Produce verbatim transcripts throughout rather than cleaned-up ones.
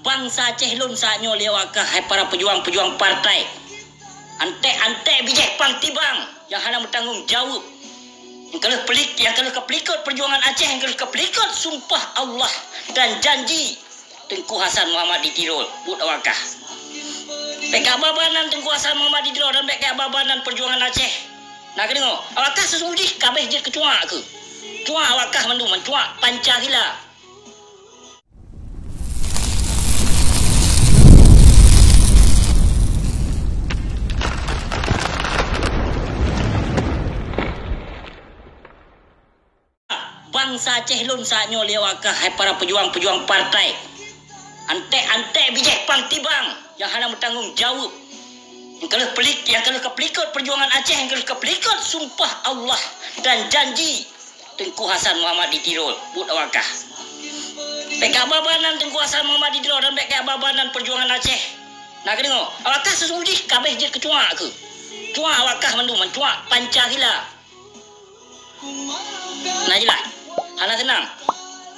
Bansa Aceh lôn saat nyoe lé awak kah, hai para peujuang-peujuang partai. Antek-antek bijéh pang tibang nyang hana meutanggong jaweueb. Nyang ka lheueh pelik-, nyang ka lheueh ka peulikot peujuangan Aceh, nyang ka lheueh ka peulikot sumpah Allah dan janji Teungku Hasan Muhammad di Tiro, buet awak kah. Bék kaba-ba nan Teungku Hasan Muhammad di Tiro dan bék kaba-ba nan peujuangan Aceh. Na keudeungoe, awak kah seusunggoh jih ka abéh jeuet keu cuak keuh. Cuak awak kah mandum, cuak Pancasila. Bansa Aceh lôn saat nyoe lé awak kah, hai para peujuang-peujuang partai. Antek-antek bijéh pang tibang nyang hana meutanggong jaweueb. Nyang ka lheueh pelik-, nyang ka lheueh ka peulikot peujuangan Aceh, nyang ka lheueh ka peulikot sumpah Allah dan janji Teungku Hasan Muhammad di Tiro, buet awak kah. Bék kaba-ba nan Teungku Hasan Muhammad di Tiro dan bék kaba-ba nan peujuangan Aceh. Na keudeungoe, awak kah seusunggoh jih ka abéh jeuet keu cuak keuh. Cuak awak kah mandum, cuak Pancasila. Na jeulaih? Hana seunang.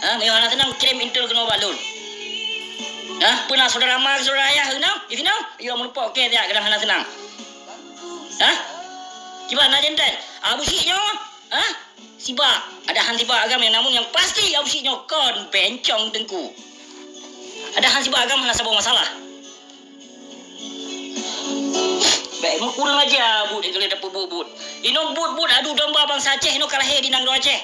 Ha, meunyoe hana seunang, kirém intel keunoe bak lôn. Ha, peue na syedara ma, syedara ayah keunoe? Di sinoe? Yo meureumpok kèe siat kadang hana seunang. Ha? Kiban na jantan? Abu Syik nyoe? Ha? Sibak. Ada han sibak agam, namun nyang pasti Abu Syik nyoe kon bencong teungku. Ada han sibak agam hana saboh masalah. Bék meukureueng aja buet nyang keuneuk tapeubuet-buet. Inoe buet-buet adu domba bansa Aceh inoe ka lahé di nanggroe Aceh.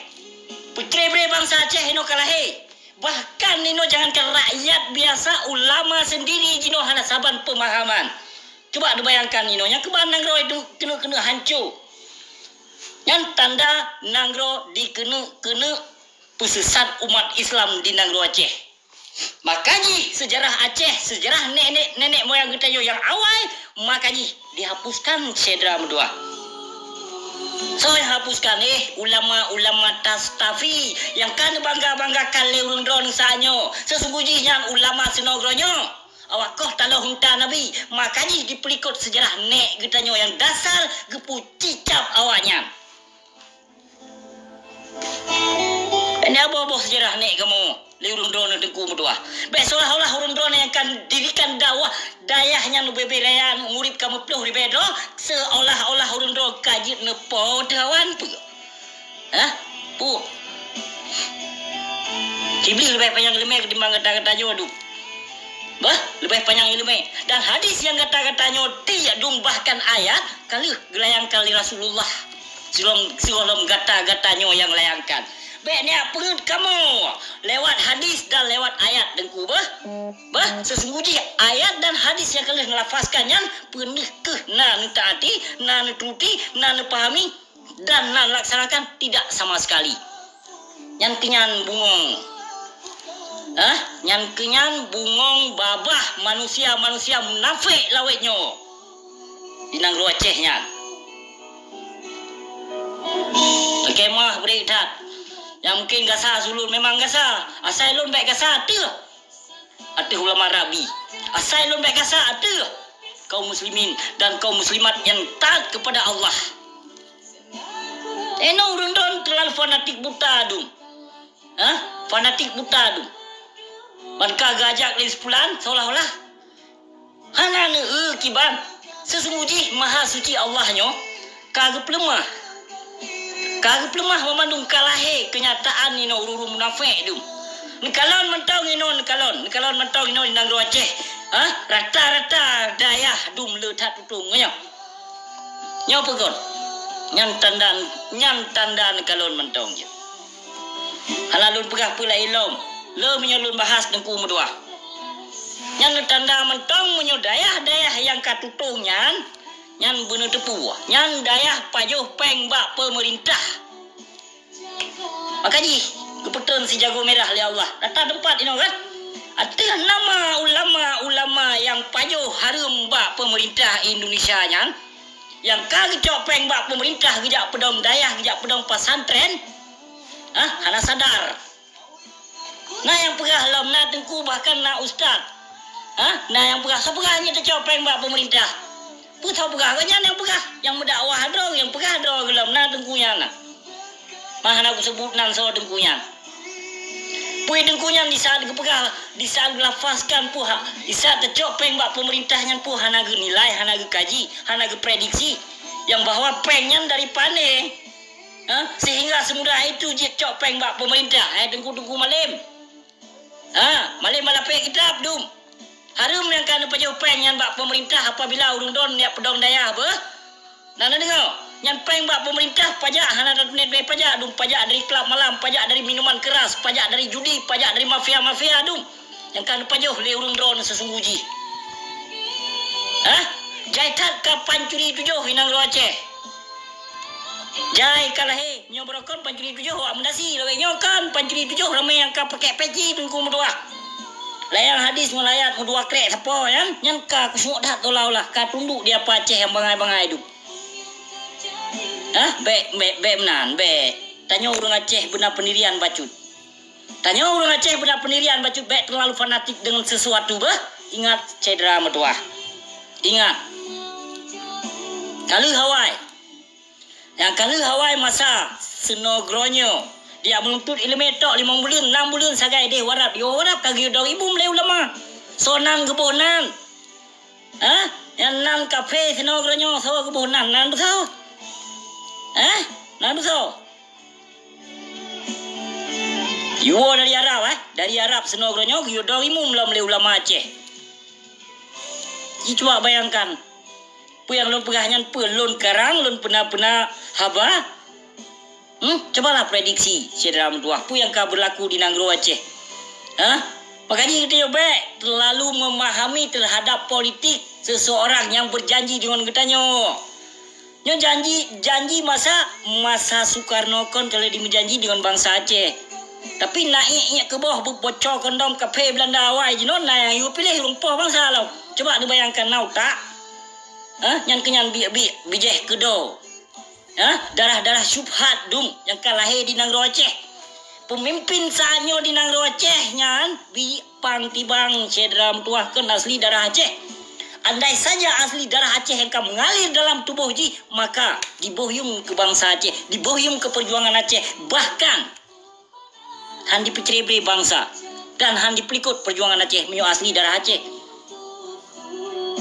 Peutre-pre bansa Aceh inoe ka lahé. Bahkan inoe jangankan rakyat biasa, ulama sendiri jinoe hana saban pemahaman. Cuba dibayangkan inoe, nyang keuban nanggroe itu keuneuk-keuneuk hanco. Nyan tanda nanggroe dikeuneuk-keuneuk peusesat umat Islam di nanggroe Aceh. Maka jih seujarah Aceh, seujarah nenek, nenek moyang geutanyoe nyang awai, maka jih dihapuskan syedara meutuah. Soe nyang hapuskan? Eh, ulama-ulama Tastafi nyang ka neubangga-banggakan lé ureuëng droeneuh saat nyoe. Seusunggoh jih nyan ulama sinoe geutanyoe. Awak koh taloh unta Nabi, maka jih dipeulikot seujarah nek geutanyoe nyang dasar geupeucicab awaknyan. Bék neuboh-boh seujarah nek kamoe lé ureuëng droeneuh teungku meutuah. Bék seolah-olah ureuëng droeneuh nyang ka dirikan dakwah dayah nyan ubé-bé raya murit ka meuploh ribée droe, seolah-olah ureuëng droe ka jeuet neupo teuh awan peue. Hah? Puh. Iblih leubeh panyang iéleumé ketimbang gata-gata nyoe dum. Bah, leubeh panyang iéleumé. Dan hadis nyang gata-gata nyoe tiek dum bahkan ayat ka lheueh geulayangkan lé Rasulullah. Sigohlom, sigohlom gata-gata nyoe nyang layangkan. Bék neujak peungeuet kamoe lewat hadis dan lewat ayat teungku bah. Bah, seusunggoh jih ayat dan hadis nyang ka lheueh neulafazkan nyan peuneuk keuh na neutaati, na neuturuti, na neupahami, dan na laksanakan tidak sama sekali. Nyan keunyan bungong. Hah? Nyan keunyan bungong babah manusia-manusia munafék lawét nyoe di nanggroe Aceh nyan. Lakée meuah bri that. Nyang mungken gasa su lôn memang gasa. Asai lôn bék gasa teuh. Ateueh ulama rabi. Asai lôn bék gasa ateueh kaum muslimin dan kaum muslimat nyang taat kepada Allah. Inoe ureuëng droen teulalu fanatik buta dum. Hah? Fanatik buta dum. Ban ka geujak lé sipulan seolah-olah hana neu-eu kiban. Seusunggoh jih Maha Suci Allah nyoe ka geupeuleumah. Ka geupeuleumah banmandum ka lahé keunyataan inoe ureuëng-ureuëng munafék dum. Neukalon mantong inoe neukalon, neukalon mantong inoe di nanggroe Aceh. Ha? Rata-rata dayah dum le that tutong nyoe. Nyoe peue kon? Nyan tanda, nyan tanda neukalon mantong jeuet. Hana lôn peugah peue laén lom. Le meunyoe lôn bahas teungku meutuah. Nyan tanda mantong meunyoe dayah-dayah nyang ka tutong nyan, nyan beuneuteupeu, nyan dayah pajoh péng bak peumeurintah. Maka jih geupeutrön si jago mirah lé Allah. Rata teumpat inoe kan? Ateueh nama ulama-ulama nyang pajoh hareuem bak peumeurintah Indonesia nyan, nyang ka geucok péng bak peumeurintah geujak peudong dayah, geujak peudong pesantren, hah, hana sadar. Na nyang peugah lom, na teungku, bahkan na ustaz. Ha? Na nyang peugah, soe peugah nyoe teucok péng bak peumeurintah? Peue soe peugah? Gobnyan nyang peugah, nyang meudakwah droe, nyang peugah droe gohlom, na teungku nyan na. Mah hana kuseubut nan soe teungku nyan. Peue teungku nyan di saat geupeugah, di saat geulafazkan peue ha-, di saat teucok péng bak peumeurintah nyan peue hana geunilai, hana geukaji, hana geuprediksi nyang bahwa péng nyan dari pane. Ha? Sehingga semudah itu jicok péng bak peumeurintah. Eh, teungku-teungku malém. Ha, malém malapék kitab dum. Hareuem nyang ka neupajoh péng nyan bak peumeurintah apabila ureuëng droen neujak peudong dayah beuh. Na neudeungoe, nyan péng bak peumeurintah pajak hana tatuné-tuné pajak dum, pajak dari klab malam, pajak dari minuman keras, pajak dari judi, pajak dari mafia-mafia dum. Nyang ka neupajoh lé ureuëng droen seusunggoh jih. Hah? Jai that ka pancuri tujoh i nanggroe Aceh. Jai ka lahé, nyoe beurokon pancuri tujoh awak meudasi, lawét nyoe kan pancuri tujoh ramé nyang ka pakèk peci teungku meutuah. Layang hadis ngon ayat meudua krek sapo nyan, nyan ka khusyuk that seolah-olah ka tunduk di apa Aceh nyang bangai-bangai dum. Hah? Bèk, bèk, bèk meunan, bèk. Tanyoe ureuëng Aceh beuna pendirian bacut. Tanyoe ureuëng Aceh beuna pendirian bacut, bèk terlalu fanatik dengan sesuatu beuh. Ingat, syedara meutuah. Ingat. Ka lheueh awai. Nyang ka lheueh awai masa seunoe geuronyoe. Dijak meununtut iéleumé tok limong buleuen, nam buleuen sagai deh u Arab. Di Arab ka geuyue dong ié beuem lé ulama. Soe nan geuboh nan? Hah? Nyang nan kafé seunoe geuronyoe soe geuboh nan? Nan beusoe? Hah? Nan beusoe? Jiwoe dari Arab, eh? Dari Arab seunoe geuronyoe geuyue dong ié beuem lom lé ulama Aceh. Ji cuba bayangkan. Peue nyang lôn peugah nyan peue lôn karang, lôn peuna-peuna haba? Hmm, cubalah prediksi, syedara meutuah, peue nyang ka beurlaku di nanggroe Aceh? Hah? Makajih geutanyoe bèk terlalu memahami terhadap politik seseorang nyang berjanji deungon geutanyoe. Nyoe janji, janji masa, masa Sukarno kon ka lheueh jimeujanji deungon bansa Aceh. Tapi na iék-iék keuboh beuboco kondom kafé Beulanda awai jinoe na nyang yue piléh rumpok bansa lom. Cuba neubayangkan na utak. Hah? Nyan keuh nyan bi-, bi-, bijéh keudo. Hah? Darah-darah syubhat dum nyang ka lahé di nanggroe Aceh. Peumimpin saat nyoe di nanggroe Aceh nyan bi pang tibang syedara meutuah kon asli darah Aceh. Andai saja asli darah Aceh nyang ka mengalir dalam tuboh jih, maka diboh yuem keu bansa Aceh, diboh yuem keu perjuangan Aceh. Bahkan, han dipeucré-bré bansa dan han dipeulikot perjuangan Aceh meunyoe asli darah Aceh.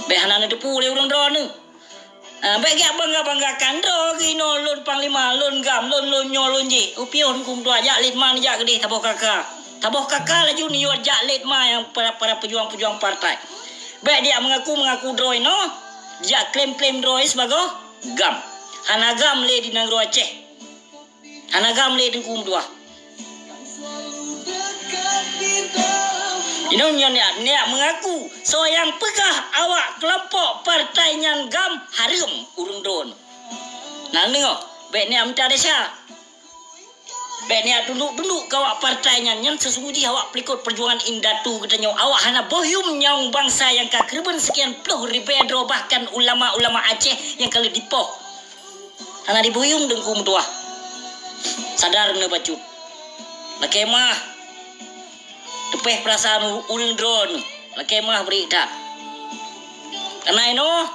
Bèk hana neuteupeue lé ureuëng droeneuh. Ah, bèk jak bangga-banggakan droe geunoe lôn panglima, lôn GAM, lôn, lôn nyoe, lôn jéh. Upion kum dua jak lét ma neujak keudeh saboh kaka. Saboh kaka laju neuyue jak lét ma nyang para, para peujuang-peujuang partai. Bèk jak mengaku-mengaku droe inoe, jak klaim-klaim droe sibagoe GAM. Hana GAM lé di nanggroe Aceh. Hana GAM lé teungku meutuah. Inong nyoe neujak, neujak mengaku soe nyang peugah awak keulompok partai nyan GAM hareuem ureuëng droeneuh. Na deungoe, bèk neujak mita desya. Bèk neujak tunduk-tunduk keu awak partai nyan, nyan seusunggoh jih awak peulikot perjuangan indatu geutanyoe. Awak hana boh yuem nyawöng bansa nyang ka keureubeuen sekian ploh ribèe droe, bahkan ulama-ulama Aceh nyang ka lheueh dipoh. Hana diboh yuem teungku meutuah. Sadar neubacut. Lakèe meuah. Teupèh peurasaan u-, ureuëng droeneuh. Lakèe meuah bri that. Kareuna inoe,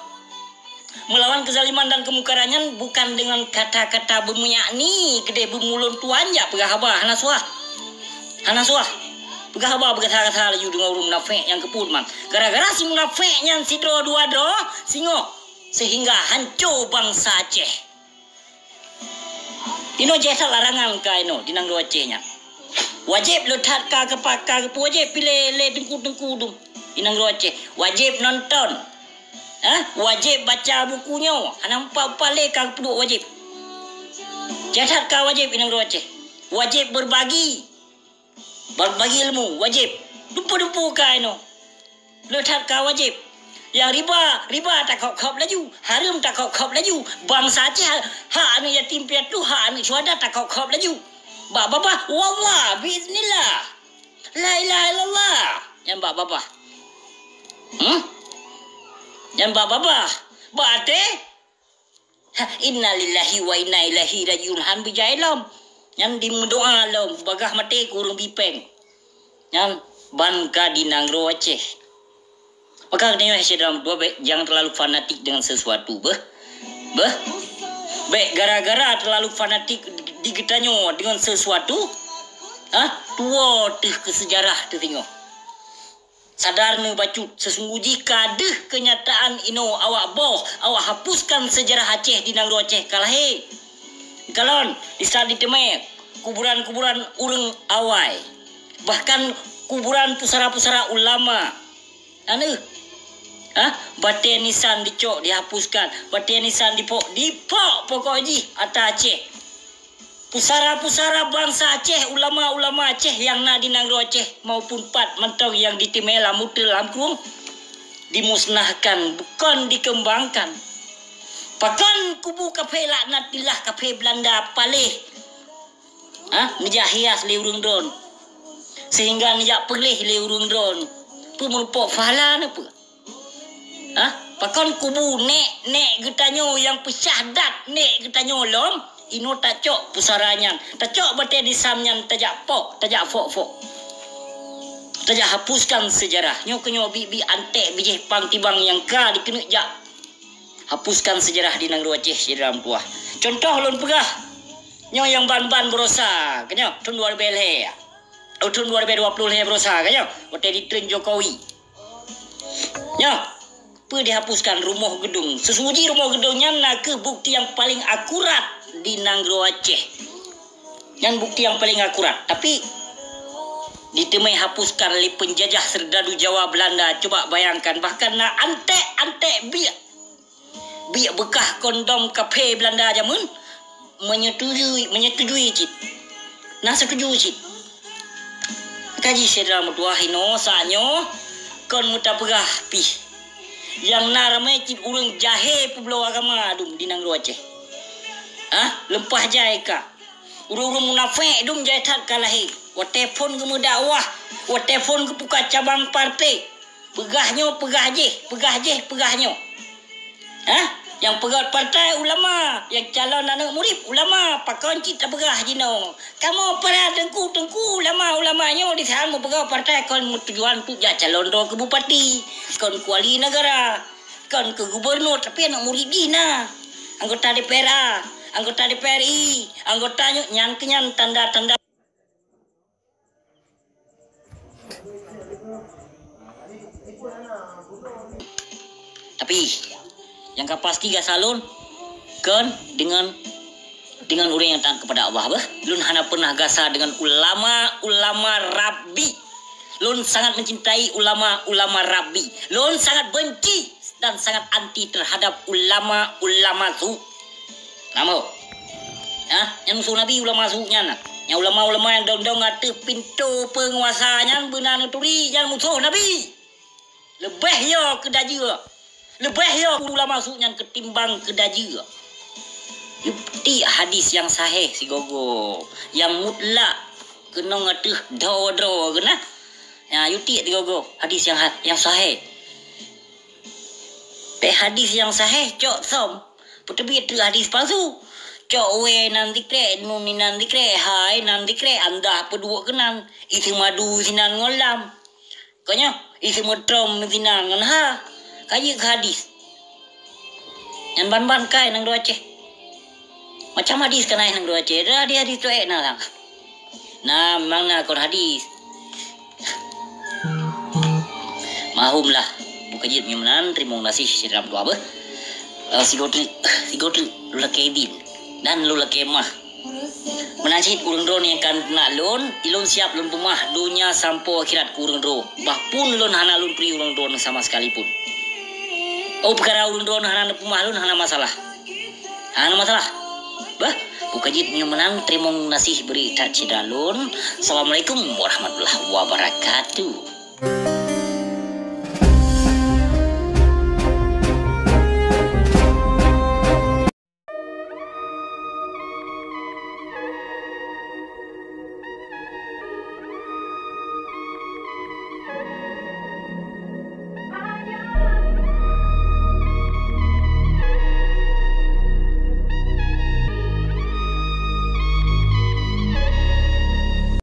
meulawan keuzaliman dan keumungkaran nyan bukan dengan kata-kata beumeuyak ni keudeh beumulôn tuan jak peugah haba, hana suah. Hana suah. Peugah haba beugasa-gasa laju deungon ureuëng munafék nyang keupeue teuma. Gara-gara si munafék nyan sidroe dua droe singoh sehingga hanco bansa Aceh. Inoe jih that larangan ka inoe di nanggroe Aceh nyan. Wajéb leutat ka keupa-, ka geupeuwajéb piléh lé teungku-teungku dum di nanggroe Aceh. Wajéb nonton. Hah? Wajéb baca buku nyoe. Hana mupat-mupat lé ka geupeuduek wajéb. Jih that ka wajéb di nanggroe Aceh. Wajéb beubagi. Beubagi ilmu, wajéb. Dumpeue-dumpeue ka inoe. Leutat ka wajéb. Nyang riba, riba takhôb-khôb laju. Hareuem takhôb-khôb laju. Bansa Aceh hak aneuëk yatim piatu, hak aneuëk syuhada takhôb-khôb laju. Bak babah, wallah, biiznillah. La ilaha illallah. Nyan bak babah. Hmm? Nyan bak babah. Bak até, ha, innalillahi wa inna ilaihi rajiun, han beujai lom. Nyan dimeudoa lom, bagaih maté keu ureuëng bi péng. Nyan ban ka di nanggroe Aceh. Maka geutanyoe hai syedara meutuah, bèk jangan terlalu fanatik dengan sesuatu, beuh. Beuh. Bèk gara-gara terlalu fanatik di geutanyoe dengan sesuatu, Ah, tuwoe teuh keu seujarah teuh singoh. Sadar neubacut, seusunggoh jih ka deuh keunyataan inoe awak boh, awak hapuskan seujarah Aceh di nanggroe Aceh ka lahé. Kalon, di saat diteumé kuburan-kuburan ureuëng awai, bahkan kuburan pusara-pusara ulama. Aneuk, hah? Batée nisan dicok, dihapuskan. Batée nisan dipok, dipok pokok jih ata Aceh. Pusara-pusara bansa Aceh, ulama-ulama Aceh nyang na di nanggroe Aceh maupun pat mantong nyang diteumé lam uteuen lam krueng, dimusnahkan, bukon dikeumbangkan. Pakon kubu kafé laknatillah kafé Beulanda paléh, ha, neujak hias lé ureuëng droen, sehingga neujak peuleh lé ureuëng droen? Peue meurumpok pahala na peue? Hah? Pakon kubu nék-nék geutanyoe nyang peusyahdat nék geutanyoe lom, inoe tacok pusara nyan, tacok batée nisan nyan tajak pok, tajak fok-fok. Tajak hapuskan seujarah. Nyoe keunyoe biek-biek anték bijéh pang tibang nyang ka dikeuneuk jak hapuskan seujarah di nanggroe Aceh syedara meutuwah. Cuntoh lôn peugah, nyoe nyang ban-ban baroesa, keunyoe thon dua ribée lhée. Oh, thon dua ribée dua ploh lhée baroesa, keunyoe, watée ditreun Jokowi. Nyoe, peue dihapuskan rumoh geudong? Seusunggoh jih rumoh geudong nyan na kheueh bukti nyang paleng akurat di nanggroe Aceh. Nyan bukti nyang paleng akurat. Tapi, diteumé hapuskan lé peunjajah seurdadu Jawa Beulanda. Coba bayangkan, bahkan na anték-anték biek, biek beukah kondom kafé Beulanda jameun, meunyeutujui, meunyeutujui cit. Na seutuju cit. Kaji syedara meutuwah inoe saát nyoe kon meutapeugah pih. Nyang na ramé cit ureuëng jahé peubloe agama dum di nanggroe Aceh. Hah? Leumpah jai ka. Ureuëng-ureuëng munafék dum jai that ka lahé. Watée phon geumeudakwah, watée phon geupuka cabang partai. Peugah nyoe, peugah jéh, peugah jéh, peugah nyoe. Hah? Nyang peugét partai ulama, nyang calon aneuk murit ulama, pakon cit tapeugah jinoe. Kamoe para teungku-teungku ulama-ulama nyoe disaát meupeugét partai kon meutujuan untuk jak calon droe keu bupati, kon keu wali negara, kon keu gubernur, tapi aneuk murit jih na. Anggota D P R A, anggota D P R I, anggota nyoe nyan keuh nyan tanda-tanda. Tapi, nyang ka pasti gasa lôn kon deungon, deungon ureuëng nyang taát keupada Allah beuh. Lôn hana peunah gasa deungon ulama-ulama Rabbi. Lôn sangat meucintai ulama-ulama Rabbi. Lôn sangat beunci dan sangat anti teuhadab ulama-ulama su. Namo? Hah? Nyang musoh Nabi ulama su nyan. Nyang ulama-ulama nyang dong-dong ateueh pintoe peunguasa nyan beuna neuturi nyang musoh Nabi. Leubeh yo keu dajeue. Leubeh yo ulama su nyan keutimbang keu dajeue. Yue tiek hadis nyang sahih sigoe-goe, nyang mutlak keunong ateueh droe-droe keunan. Ya, yue tiek sigoe-goe hadis nyang ha-, nyang sahih. Bèk hadis nyang sahih cok som, peuteubiet teuk hadis palsu. Cok wèe nan sikrek, nun inan sikrek, hai nan sikrek, andah peuduek keunan, iseumadu sinan ngon lam. Ka nyoe, iseumeutrôm sinan ngon ha. Ka jeuet keu hadis. Nyan ban-ban kai nanggroe Aceh. Macam hadis ka na nanggroe Aceh. Dah hadis-hadis tu ék na lah. Na, memang na kon hadis. Mahum lah. Buka jilid meunyoe meunan, teurimong gaséh sidroe dua beuh. Eh, sigoe treuk, sigoe treuk, lôn lakèe idin. Dan lôn lakèe meu'ah. Meunan cit ureuëng droeneuh nyang ka neunak lôn, ilôn siab lôn peumeu'ah donya sampoe akhirat keu ureuëng droe. Bah phon lôn hana lôn pri ureuëng droeneuh sama sekalipun. Oh, peukara ureuëng droeneuh hana neupeumeu'ah lôn, hana masalah. Hana masalah. Bah, buka jilid meunyoe meunan, teurimong gaséh bri that syedara lôn. Assalamualaikum warahmatullahi wabarakatuh.